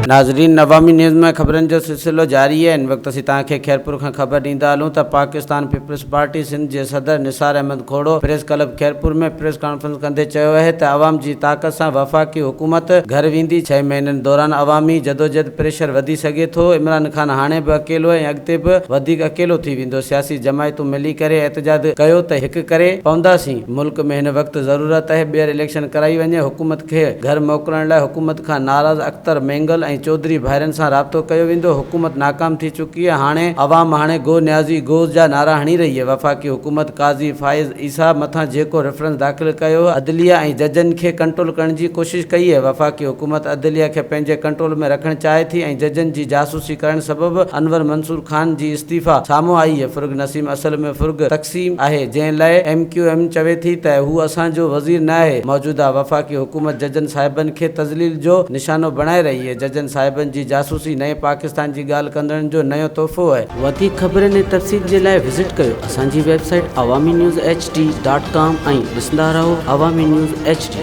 ناظرين عوامي نيوز ۾ خبرن جو سلسلو جاري آهي هن وقت اسين توهان کي خيرپور کان خبر ڏيندا هلون ته پاڪستان پيپلز پارٽي سنڌ جي صدر Nisar Ahmed Khuhro press club Khairpur ۾ press conference ڪندي چيو آهي ته عوام جي طاقت سان وفاقي حڪومت گهر ويندي ڇهه مهينن دوران عوامي جدوجهد پريشر وڌي سگهي ٿو عمران خان هاڻي به اڪيلو ۽ اڳتي به وڌيڪ اڪيلو ٿي ويندو سياسي جماعتون ملي ڪري احتجاج ڪيو ته هڪ ڪري پونداسين ملڪ ۾ هن وقت ضرورت آهي ٻيهر اليڪشن ڪرائي وڃي حڪومت کي گهر موڪلڻ لاء حڪومت کان ناراض اختر مينگل ۽ چوڌري ڀائرن سان رابطو ڪيو ويندو، حڪومت ناڪام ٿي چڪي آهي، هاڻي عوام هاڻي گو نيازي گوز جا نعرا هڻي رهي آهي، وفاقي حڪومت قاضي فائز عيسيٰ مٿان جيڪو ريفرنس داخل ڪيو هو عدليه ۽ ججن کي ڪنٽرول ڪرڻ جي ڪوشش ڪئي آهي، وفاقي حڪومت عدليه کي پنهنجي ڪنٽرول ۾ رکڻ چاهي ٿي ۽ ججن جي جاسوسي ڪرڻ سبب انور منصور خان جي استعيفيٰ سامهون آئي آهي، فرغ نسيم اصل ۾ فرغ تقسيم آهي، جنهن لاء ايم ڪيو ايم چوي ٿي ته هو اسان جو وزير نه آهي، موجوده وفاقي حڪومت ججن صاحبن کي تذليل جو نشانو بڻائي رهي آهي، ججن صاحبن جي جاسوسي نئين پاڪستان جي ڳالهه ڪندڙن جو نيو تحفو آهي. وڌيڪ خبرن ۽ تفصيل جي لاء وزٽ ڪيو اسان جي website Awami news H D dot com ۽ ڏسندا رهو عوامي نيوز ايڇ ڊي.